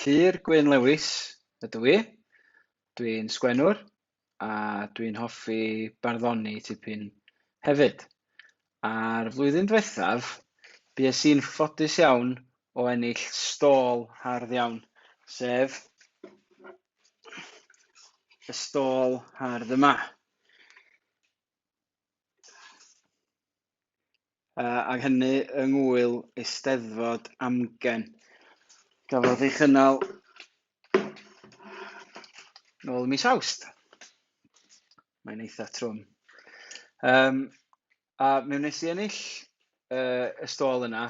Llŷr Gwyn Lewis ydw i. Dwi'n sgwennwr a dwi'n hoffi barddoni tipyn hefyd. A'r flwyddyn diwethaf, bues i'n ffodus iawn o ennill stôl hardd iawn, sef y stôl hardd yma. Ac hynny yng ngŵyl Eisteddfod Amgen. Gafodd ei chynnal nôl mis Awst. Mae'n eitha trwm. Um, a mi wnes i ennill uh, y stôl yna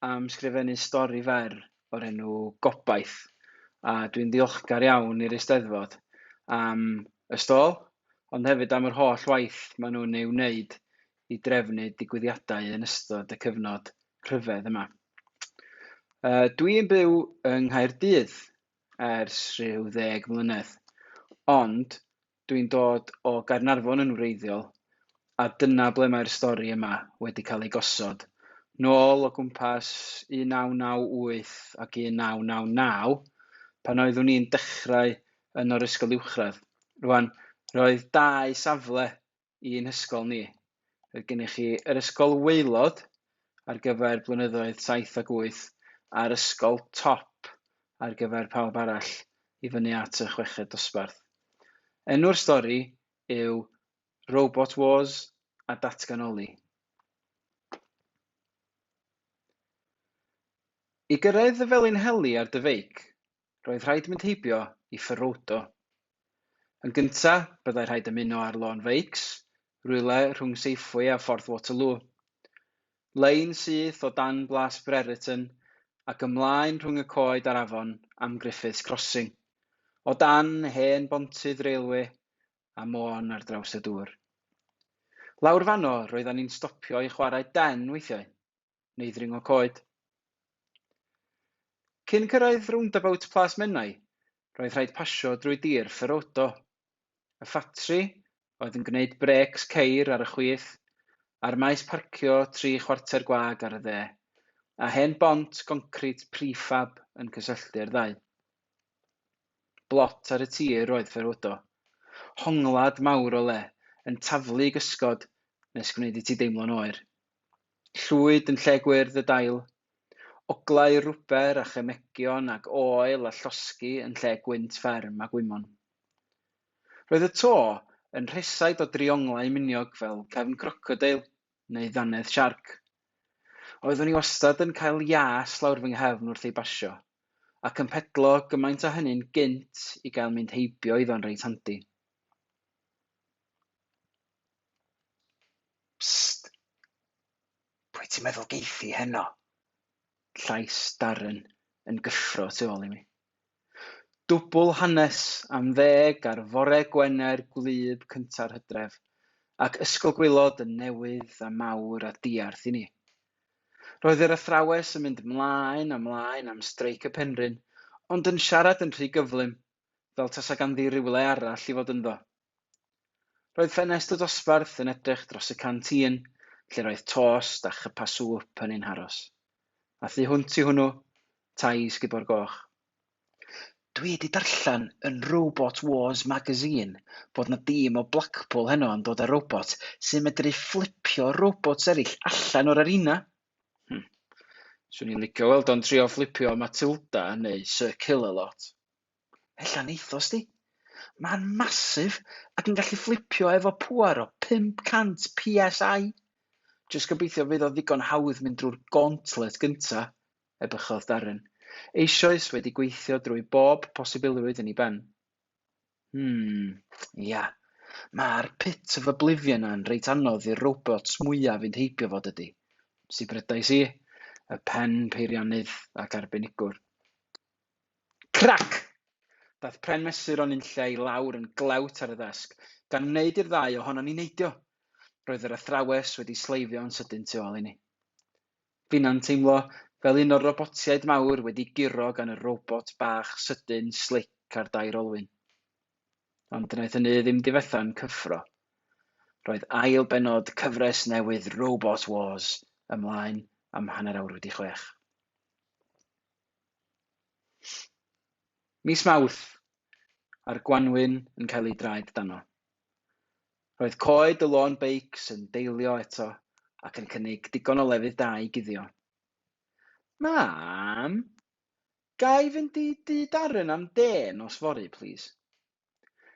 am sgrifennu stori fer o'r enw Gobaith. A dwi'n ddiolchgar iawn i'r Eisteddfod am y stôl, ond hefyd am yr holl waith maen nhw'n ei wneud i drefnu digwyddiadau yn ystod y cyfnod rhyfedd yma. Uh, dwi'n byw yng Nghaerdydd ers rhyw ddeg mlynedd, ond dwi'n dod o Gaernarfon yn wreiddiol, a dyna ble mae'r stori yma wedi cael ei gosod. Nôl o gwmpas 1998 ac 1999, pan oeddwn i'n dechrau yn o'r ysgol uwchradd. Rwan, roedd dau safle i'n hysgol ni. Roedd gennych chi yr ysgol waelod ar gyfer blynyddoedd 7 ac 8 a'r ysgol top ar gyfer pawb arall i fyny at y chweched dosbarth. Enw'r stori yw Robot Wars a Datganoli. I gyrraedd y Felinheli ar dy feic, roedd rhaid mynd heibio i Ferodo. Yn gynta, byddai rhaid ymuno â'r lôn feics, rywle rhwng Safeway a Ffordd Waterloo. Lein syth o dan Blas Brereton ac ymlaen rhwng y coed a'r afon am Griffiths Crossing, o dan hen bontydd railway a Môn ar draws y dŵr. Lawr fanno roeddan ni'n stopio i chwarae den weithiau. neu ddringo coed. Cyn cyrraedd roundabout Plas Menai, roedd rhaid pasio drwy dir Ferodo, y ffatri oedd yn gwneud brêcs ceir ar y chwith, a'r maes parcio tri chwarter gwag ar y dde, a hen bont goncrit prefab yn cysylltu'r ddau. Blot ar y tir oedd Ferodo. Honglad mawr o le, yn taflu gysgod nes gwneud i ti deimlo'n oer. Llwyd yn lle gwyrdd y dail. Oglau rwber a chemegion ag oel a llosgi yn lle gwynt fferm a gwymon. Roedd y to yn rhesaid o drionglau miniog fel cefn crocodeil neu ddannedd siarc. Oeddwn i wastad yn cael ias lawr fy nghefn wrth ei basio, ac yn pedlo gymaint â hynny'n gynt i gael mynd heibio iddo'n reit handi. Psst! Pwy ti'n meddwl geith hi heno? Llais Darren yn gyffro tu ôl i mi. Dwbl hanes am ddeg ar fore Gwener gwlyb cynta'r hydref, ac Ysgol Gwaelod yn newydd a mawr a diarth i ni. Roedd yr athrawes yn mynd mlaen a mlaen am streic y Penrhyn, ond yn siarad yn rhy gyflym, fel tasa ganddi rywle arall i fod ynddo. Roedd ffenest y dosbarth yn edrych dros y cantîn, lle roedd tost a chypa sŵp yn ein haros. A thu hwnt i hwnnw, tai Sgubor Goch. Dwi 'di darllen yn Robot Wars Magazine bod 'na dîm o Blackpool heno yn dod â robot sy'n medru fflipio robots eraill allan o'r arena. Hm. Swn i'n licio weld o'n trio fflipio Matilda neu Sir Kill-a-Lot. Ella neith o sdi. Ma'n massive ac yn gallu fflipio efo pŵar o 500 PSI. Jyst gobeithio fydd o ddigon hawdd mynd drwy'r gauntlet gynta, ebychodd Darren, eisoes wedi gweithio drwy bob posibilrwydd yn ei ben. Hmm, ia. Ma'r pit of oblivion 'na'n reit anodd i'r robots mwya fynd heibio fo dydi? Sibrydais i, y pen peiriannydd ac arbenigwr. Crac! Daeth pren mesur o nunlle i lawr yn glewt ar y ddesg, gan wneud i'r ddau ohonon ni neidio. Roedd yr athrawes wedi sleifio'n sydyn tu ôl i ni. Finna'n teimlo fel un o'r robotiaid mawr wedi guro gan y robot bach sydyn slic ar dair olwyn. Ond wnaeth hynny ddim difetha'n cyffro. Roedd ail bennod cyfres newydd Robot Wars ymlaen am hanner awr wedi chwech. Mis Mawrth, a'r gwanwyn yn cael ei draed dano. Roedd coed y lôn beics yn deilio eto ac yn cynnig digon o lefydd da i guddio. Mam, ga i fynd i dŷ Darren am de nos fory, plîs?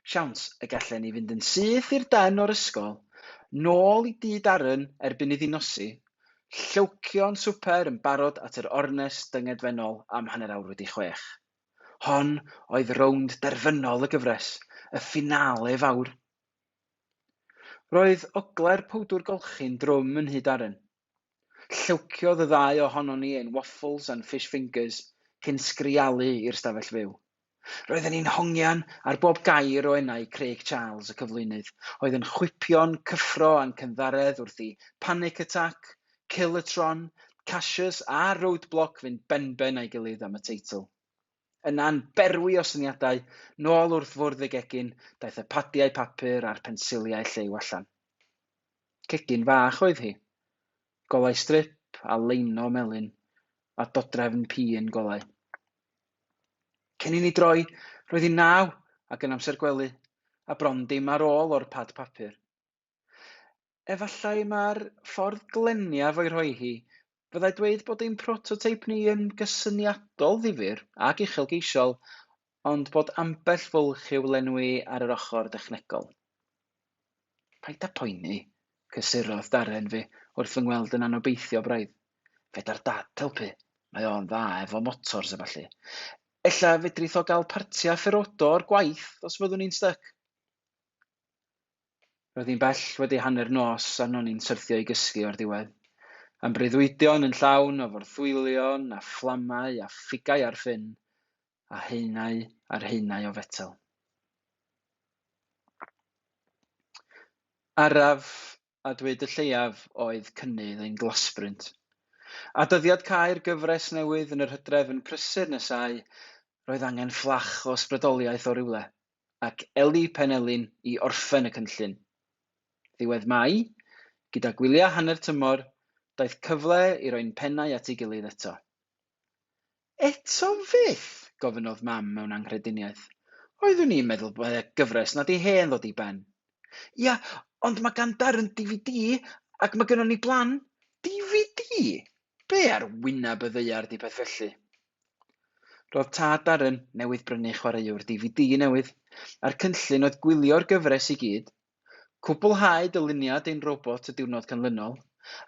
Siawns y gallen ni fynd yn syth i'r den o'r ysgol, nôl i dŷ Darren erbyn iddi nosi, llywcio'n swper yn barod at yr ornest dyngedfennol am 6:30. Hon oedd rownd derfynol y gyfres, y finale fawr. Roedd oglau'r powdwr golchi'n drwm yn nhŷ Darren. Llywciodd y ddau ohonon ni ein waffles a'n fish fingers cyn sgrialu i'r stafell fyw. Roedden ni'n hongian ar bob gair o enau Craig Charles y cyflwynydd, oedd yn chwipio'n cyffro a'n cynddaredd wrth i Panic Attack, Killertron, Cassius a Roadblock fynd benben â'i gilydd am y teitl. Yna'n berwi o syniadau, nôl wrth fwrdd y gegin, daeth y padiau papur a'r pensiliau lliw allan. Cegin fach oedd hi. Golau strip a leino melyn, a dodrefn pîn golau. Cyn i ni droi, roedd hi'n 9 ac yn amser gwely, a bron dim ar ôl o'r pad papur. Efallai mai'r ffordd gleniaf o'i rhoi hi fyddai dweud bod ein prototeip ni yn gysyniadol ddifyr ac uchelgeisiol, ond bod ambell fwlch i'w lenwi ar yr ochr dechnegol. Paid â poeni, cysurodd Darren fi wrth fy ngweld yn anobeithio braidd. Fedar Dad helpu, mae o'n dda efo motors a ballu. Ella fedrith o gael partia Ferodo o'r gwaith os fyddwn ni'n styc. Roedd hi'n bell wedi hanner nos a o'n i'n syrthio i gysgu o'r diwedd, a'm breuddwydion yn llawn o forthwylion a fflamau a phigau ar ffyn, a haenau ar haenau o fetel. Araf a dweud y lleiaf oedd cynnydd ein glasbrint. A dyddiad cau'r gyfres newydd yn yr hydref yn prysur nesáu, roedd angen fflach o ysbrydoliaeth o rywle, ac Eli Penelin i orffen y cynllun. Ddiwedd Mai, gyda gwyliau hanner tymor, daeth cyfle i roi'n pennau at ei gilydd eto. Eto fyth? gofynnodd Mam mewn anghrediniaeth. Oeddwn i'n meddwl bod y gyfres 'na 'di hen ddod i ben. Ia, ond mae gan Darren DVD ac mae gynnon ni blan. DVD? Be ar wyneb y ddaear 'di peth felly? Roedd tad Darren newydd brynu chwaraewr DVD newydd, a'r cynllun oedd gwylio'r gyfres i gyd, cwblhau dyluniad ein robot y diwrnod canlynol,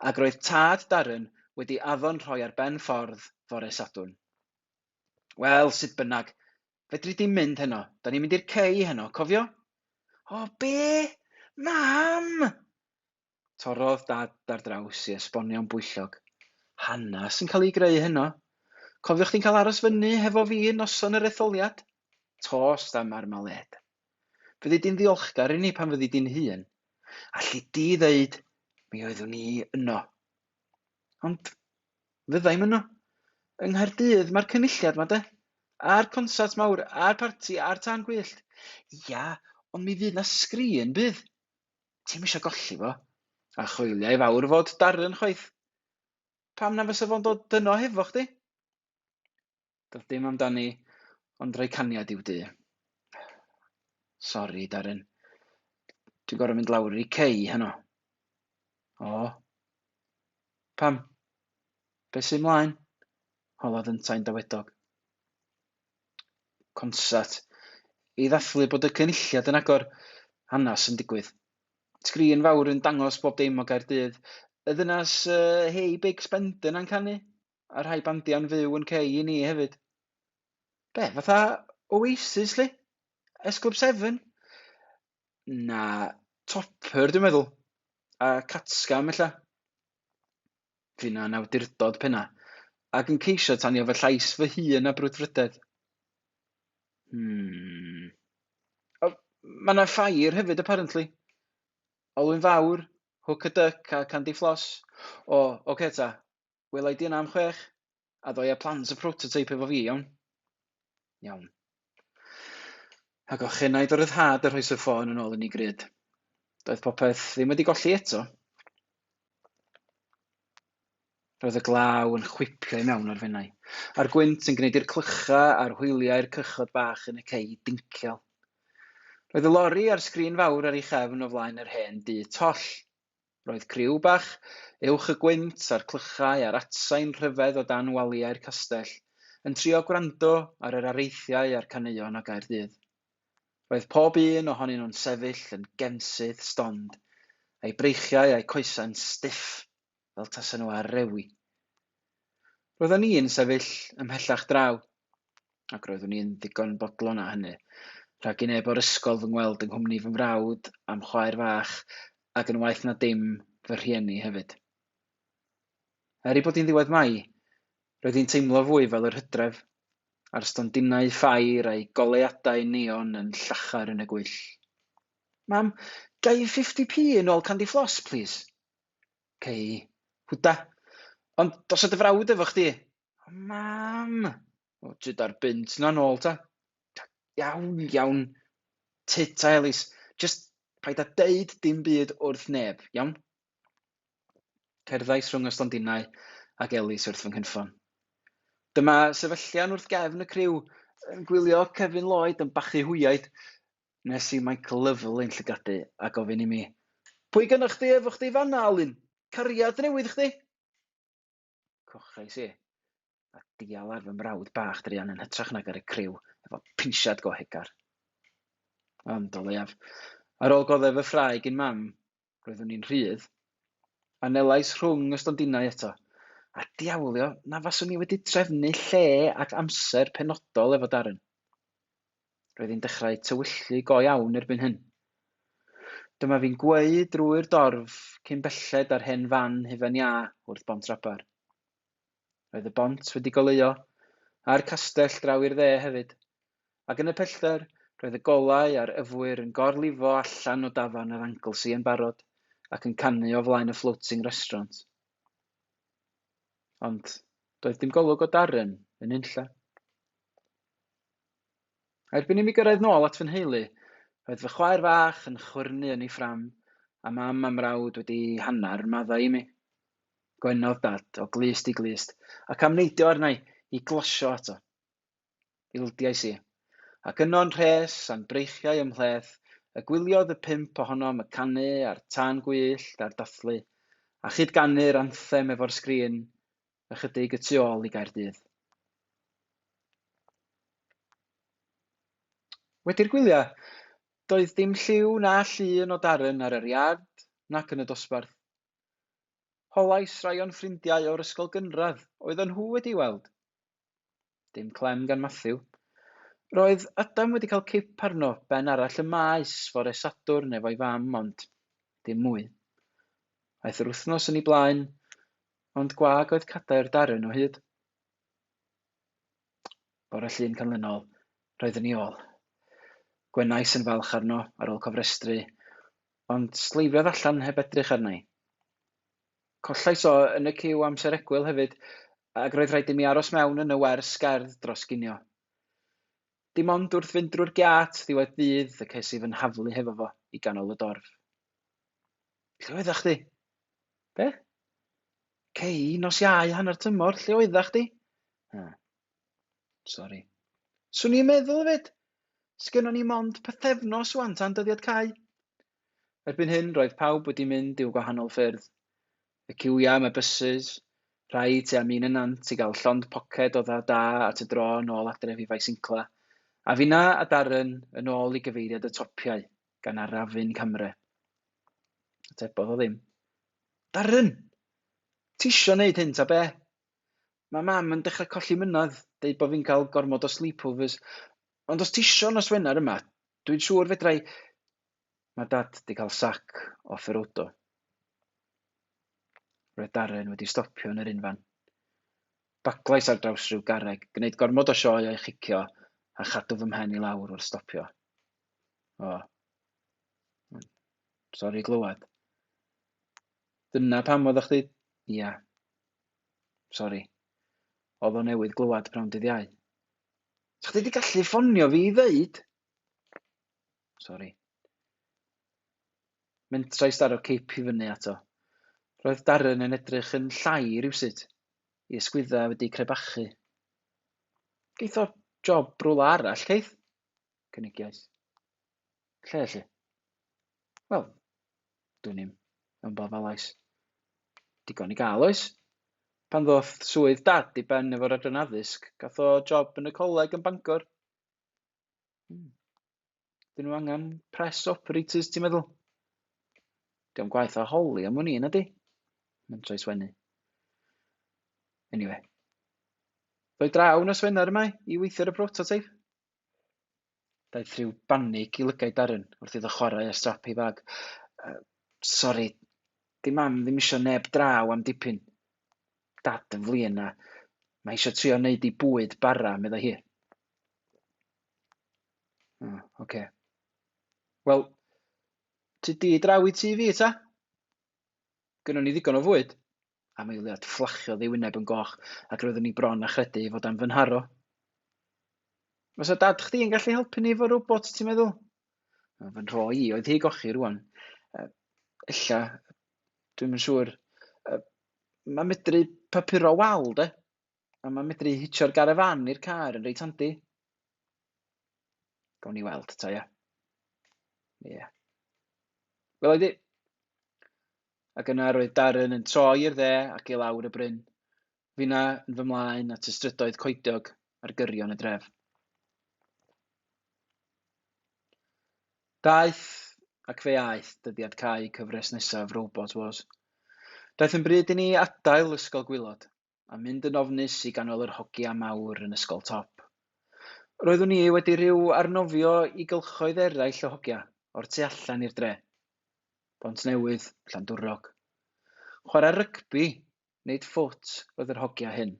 ac roedd tad Darren wedi addo'n rhoi ar ben ffordd fore Sadwrn. Wel, sut bynnag, fedri di'm mynd heno, da ni'n mynd i'r cei heno, cofio? O, be? Mam! Torrodd Dad ar draws i esbonio'n bwyllog. Hanes yn cael ei greu heno. Cofio chdi'n cael aros fyny hefo fi noson yr etholiad? Tost a marmalêd. Fyddi di'n ddiolchgar i ni pan fyddi di'n hŷn. Alli di ddeud, mi oeddwn i yno. Ond fyddai'm yno. Yng Nghaerdydd mae'r cynulliad 'ma de. A'r consart mawr, a'r parti, a'r tân gwyllt. Ia, ond mi fydd 'na sgrin, bydd? Ti'm isio golli fo. A choeliai fawr fod Darren chwaith. Pam na fysa fo'n dod yno hefo chdi? Doedd dim amdani ond rhoi caniad i'w dŷ. Sori, Darren. Dwi'n gorfod mynd lawr i cei heno. O. Pam? Be sy'n mlaen? Holodd yntau'n dawedog. Concert. I ddathlu bod y cynulliad yn agor. Hanes yn digwydd. Sgrin fawr yn dangos bob dim o Gaerdydd. Y ddynas Hey Big Spender 'na'n canu. A rhai bandiau'n fyw yn cei i ni hefyd. Be, fatha Oasis 'lly? S Club 7? Na, Topper dwi'n meddwl. A Catsgam ella. Finna'n awdurdod penna, ac yn ceisio tanio fy llais fy hun â brwdfrydedd. Hmm. O, mae 'na ffair hefyd apparently. Olwyn Fawr, Hook a Duck a Candy Floss. O, ocê ta, wela i di yna am 6, a ddoi â plans y prototype efo fi, iawn? Iawn. Ac ochenaid o ryddhad y rhoes y ffôn yn ôl yn ei grud. Doedd popeth ddim wedi golli eto. Roedd y glaw yn chwipio i mewn o'r Fenai, a'r gwynt yn gwneud i'r clychau a'r hwyliau'r cychod bach yn y cei dincial. Roedd y lori a'r sgrin fawr ar ei chefn o flaen yr hen dŷ toll. Roedd criw bach, uwch y gwynt a'r clychau a'r atsain rhyfedd o dan waliau'r castell, yn trio gwrando ar yr areithiau a'r caneuon o Gaerdydd. Roedd pob un ohonyn nhw'n sefyll yn gefnsyth stond, a'u breichiau a'u coesau'n stiff, fel tasen nhw ar rewi. Roeddwn i'n sefyll ymhellach draw, ac roeddwn i'n ddigon bodlon â hynny, rhag i neb o'r ysgol fy ngweld yng nghwmni fy mrawd a'm chwaer fach, ac yn waeth na dim, fy rhieni hefyd. Er ei bod hi'n ddiwedd Mai, roedd hi'n teimlo fwy fel yr hydref, a'r stondinau ffair a'u goleuadau neon yn llachar yn y gwyll. Mam, ga i 50p yn ôl candy floss, plîs? Cei, hwda. Ond dos â dy frawd efo chdi. O, mam! O, tyda'r bunt na nôl ta. Iawn, iawn. Tut a Elis. Just paid â deud dim byd wrth neb, iawn? Cerddais rhwng y stondinau ac Elis wrth fy nghynffon. Dyma sefyllian wrth gefn y criw yn gwylio Kevin Lloyd yn bachu hwyaid nes i Michael Lovell ein llygadu a gofyn i mi, Pwy gynnoch chdi efo chdi fanna, Alun? Cariad newydd chdi? Cochais i, a dial ar fy mrawd bach druan yn hytrach nag ar y criw efo pinsiad go hegar. Ond o leiaf, ar ôl goddef fy ffrae gin mam, roeddwn i'n rhydd. Anelais rhwng y stondinau eto, a diawlio na faswn i wedi trefnu lle ac amser penodol efo Darren. Roedd hi'n dechrau tywyllu go iawn erbyn hyn. Dyma fi'n gweu drwy'r dorf cyn belled â'r hen fan hufen iâ wrth Bont Rabar. Roedd y bont wedi goleuo, a'r castell draw i'r dde hefyd, ac yn y pellter roedd y golau a'r yfwyr yn gorlifo allan o dafarn yr Anglesey yn barod ac yn canu o flaen y floating restaurant. Ond doedd dim golwg o Darren yn unlla. Erbyn i mi gyrraedd nôl at fy nheulu, roedd fy chwaer fach yn chwyrnu yn ei ffram, a mam a mrawd wedi hanner maddau i mi. Gwenodd Dad o glust i glust, ac am neidio arna i i glosio ato. Ildiais i, ac yno'n rhes a'n breichiau ymhleth, y gwyliodd y pump ohonom y canu a'r tân gwyllt a'r dathlu, a chyd-ganu'r anthem efo'r sgrin, ychydig y tu ôl i Gaerdydd. Wedi'r gwyliau, doedd dim lliw na llun o Darren ar yr iard nac yn y dosbarth. Holais rai o'n ffrindiau o'r ysgol gynradd oedden nhw wedi'i weld. Dim clem gan Matthew. Roedd Adam wedi cael cip arno ben arall y maes fore Sadwrn efo'i fam ond dim mwy. Aeth yr wythnos yn ei blaen, ond gwag oedd cadair Darren o hyd. Bore Llun canlynol, roeddwn i ôl. Gwenais yn falch arno ar ôl cofrestru, ond sleifiodd allan heb edrych arna i. Collais o yn y ciw amser egwyl hefyd, ac roedd rhaid i mi aros mewn yn y wers gerdd dros ginio. Dim ond wrth fynd drwy'r giât ddiwedd dydd y ces i fy nhaflu hefo fo i ganol y dorf. Lle oeddach chdi? Be? Cei, nos Iau, hanner tymor, lle oeddach chdi? Ha. Sori. Swn i'n meddwl hefyd. Sgennon ni mond pythefnos wan tan dyddiad cau. Erbyn hyn, roedd pawb wedi mynd i'w gwahanol ffyrdd. Y ciwiau am y bysus, rhai tua Min y Nant i gael llond poced o dda da at y dro yn ôl adref i Faes Incla, a finna a Darren yn ôl i gyfeiriad y topiau, gan arafu'n camre. Atebodd o ddim. Darren! Ti isio neud hyn ta be? Mae mam yn dechrau colli mynadd, deud bod fi'n cael gormod o sleepovers. Ond os ti isio nos Wener yma, dwi'n siŵr fedra i... Mae Dad 'di cael sac o Ferodo. Roedd Darren wedi stopio yn yr unfan. Baglais ar draws rhyw garreg, gwneud gormod o sioe o'i chicio a chadw fy mhen i lawr wrth stopio. O. Sori glywed. Dyna pam oeddach chdi... Ia. Sori. Oedd o newydd glywed pnawn dydd Iau. Sa chdi 'di gallu ffonio fi i ddeud? Sori. Mentrais daro cip i fyny ato. Roedd Darren yn edrych yn llai rywsut, ei ysgwyddau wedi crebachu. Geith o job rwla arall, ceith? Cynigiais. Lle, lle? Wel, dwn i'm, ymbalfalais. Digon i gael, oes? Pan ddoth swydd Dad i ben efo'r adran addysg, gath o job yn y coleg yn Bangor. Dyn nhw angen press operators, ti'n meddwl? Dio'm gwaeth a holi am wn i, nadi? Mentrais wenu. Anyway. Ddoi draw nos Wener yma i weithio ar y prototype. Daeth rhyw banig i lygaid Darren wrth iddo chwarae â strap ei fag. Sori, di mam ddim isio neb draw am dipyn. Dad yn flin a mae eisiau trio neud ei bwyd bara, meddai hi. O, oce. Wel, ti di draw i tŷ fi ta? Gynnon ni ddigon o fwyd. Am eiliad, fflachiodd ei wyneb yn goch ac roeddwn i bron â chredu ei fod am fy nharo. Fysa dad chdi yn gallu helpu ni efo robot, ti'n meddwl? Fy nhro i oedd hi gochi rwan. Ella, dwi'm yn siŵr. Mae medru papuro wal, de? A mae medru hitio'r garafán i'r car yn reit handi. Gawn ni weld ta, ia. Ie. Yeah. Wela i di. Ac yna roedd Darren yn troi i'r dde ac i lawr y bryn. Finna yn fy mlaen at y strydoedd coediog ar gyrion y dref. Daeth ac fe aeth dyddiad cau cyfres nesaf Robot Wars. Daeth yn bryd i ni adael Ysgol Gwylod a mynd yn ofnus i ganol yr hogia mawr yn Ysgol Top. Roeddwn i wedi rhyw arnofio i gylchoedd eraill o hogia o'r tu allan i'r dre. Bont Newydd, Llandwrog. Chwarae rygbi, nid ffwt, oedd yr hogia hyn.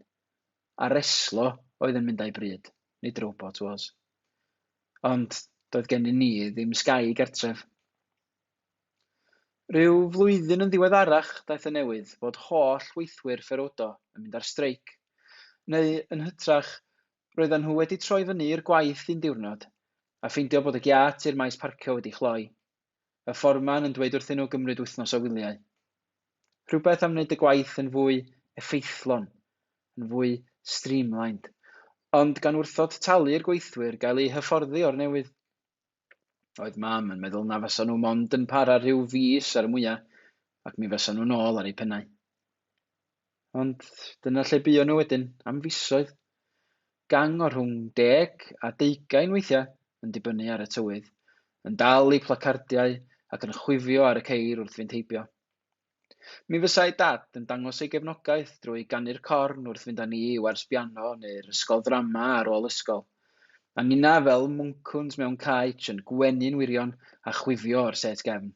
A reslo oedd yn mynd â'i bryd, nid Robot Wars. Ond doedd gennyn ni ddim Sky gartref. Rhyw flwyddyn yn ddiweddarach daeth y newydd fod holl weithwyr Ferodo yn mynd ar streic, neu yn hytrach, roedden nhw wedi troi fyny i'r gwaith un diwrnod a ffeindio bod y giât i'r maes parcio wedi cloi, y fforman yn dweud wrthyn nhw gymryd wythnos o wyliau. Rhywbeth am wneud y gwaith yn fwy effeithlon, yn fwy streamlined, ond gan wrthod talu i'r gweithwyr gael eu hyfforddi o'r newydd. Oedd mam yn meddwl na fysa nhw mond yn para rhyw fis ar y mwya, ac mi fysa nhw'n ôl ar eu pennau. Ond dyna lle buon nhw wedyn, am fisoedd. Gang o rhwng deg a deugain weithiau, yn dibynnu ar y tywydd, yn dal eu placardiau ac yn chwifio ar y ceir wrth fynd heibio. Mi fysai Dad yn dangos ei gefnogaeth drwy ganu'r corn wrth fynd â ni i wers biano neu'r ysgol ddrama ar ôl ysgol, a ninna fel mwncwns mewn caets yn gwenu'n wirion a chwifio o'r sêt gefn.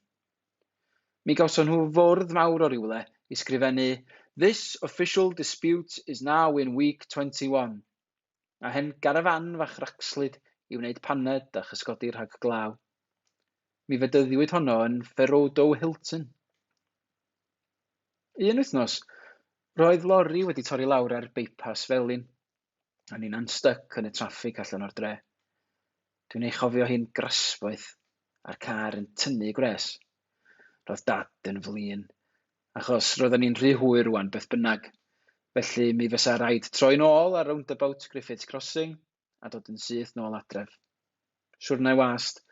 Mi gawson nhw fwrdd mawr o rywle i sgrifennu 'This official dispute is now in week 21', a hen garafán fach racslyd i wneud paned a chysgodi rhag glaw. Mi fedyddiwyd honno yn Ferodo Hilton. Un wythnos, roedd lori wedi torri lawr ar bypass Felin, a ninna'n styc yn y traffig allan o'r dre. Dwi'n ei chofio hi'n grasboeth, a'r car yn tynnu gwres. Roedd Dad yn flin, achos roedden ni'n rhy hwyr rwan beth bynnag, felly mi fysa rhaid troi'n ôl ar roundabout Griffiths Crossing a dod yn syth nôl adref. Siwrnai wast,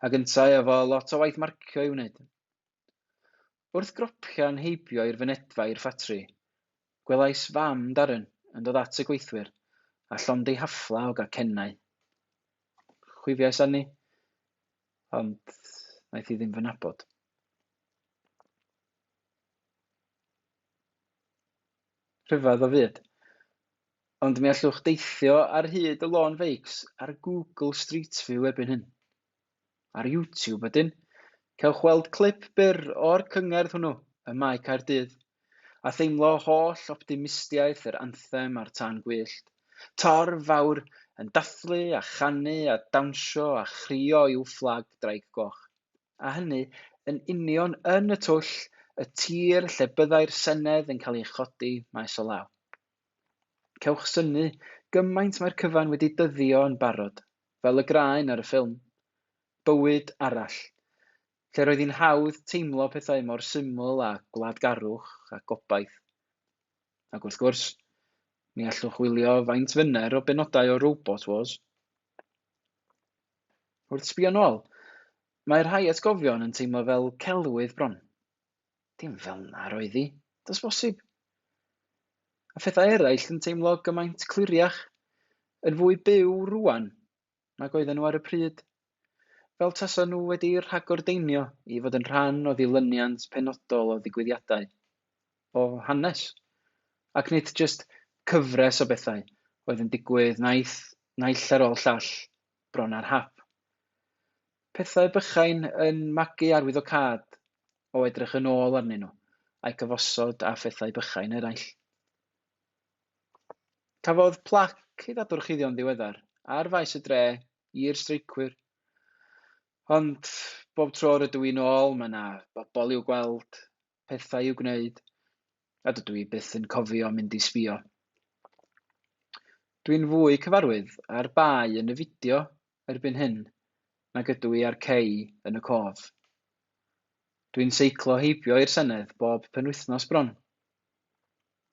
ac yntau efo lot o waith marcio i'w wneud. Wrth gropian heibio i'r fynedfa i'r ffatri, gwelais fam Darren yn dod at y gweithwyr a llond ei hafla o gacennau. Chwifiais arni, ond wnaeth hi ddim fy nabod. Rhyfedd o fyd. Ond mi allwch deithio ar hyd y lôn feics ar Google Street View erbyn hyn. Ar YouTube wedyn, cewch weld clip byr o'r cyngerdd hwnnw ym Mae Caerdydd, a theimlo holl optimistiaeth yr anthem a'r tân gwyllt, torf fawr yn dathlu a chanu a dawnsio a chrio i'w fflag Draig Goch, a hynny yn union yn y twll, y tir lle byddai'r Senedd yn cael ei chodi maes o law. Cewch synnu gymaint mae'r cyfan wedi dyddio yn barod, fel y graen ar y ffilm. Bywyd arall. Lle roedd hi'n hawdd teimlo pethau mor syml â gwladgarwch a gobaith. Ac wrth gwrs, mi allwch wylio faint fynner o benodau o Robot Wars. Wrth sbio nôl, mae rhai atgofion yn teimlo fel celwydd bron. Dim fel 'na roedd hi, does bosib. A phethau eraill yn teimlo gymaint cliriach, yn fwy byw rŵan nag oedden nhw ar y pryd. Fel tasan nhw wedi rhagordeinio i fod yn rhan o ddilyniant penodol o ddigwyddiadau, o hanes, ac nid jyst cyfres o bethau oedd yn digwydd naill, naill ar ôl llall bron ar hap. Pethau bychain yn magu arwyddocâd o edrych yn ôl arnyn nhw, a'u cyfosod â phethau bychain eraill. Cafodd plac ei ddadorchuddio'n ddiweddar ar faes y dre i'r streicwyr. Ond bob tro rydw i'n ôl, mae yna bobl i'w gweld, pethau i'w gwneud, a dydw i byth yn cofio mynd i sbio. Dwi'n fwy cyfarwydd â'r bae yn y fideo erbyn hyn nag ydw i â'r cei yn y cof. Dwi'n seiclo heibio i'r Senedd bob penwythnos bron.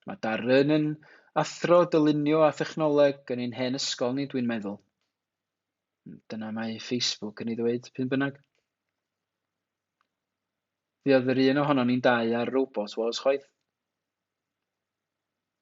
Mae Darren yn athro dylunio a thechnoleg yn ein hen ysgol ni, dwi'n meddwl. Dyna mae Facebook yn ei ddweud, p'un bynnag. Fuodd yr un ohonon ni'n dau ar Robot Wars chwaith.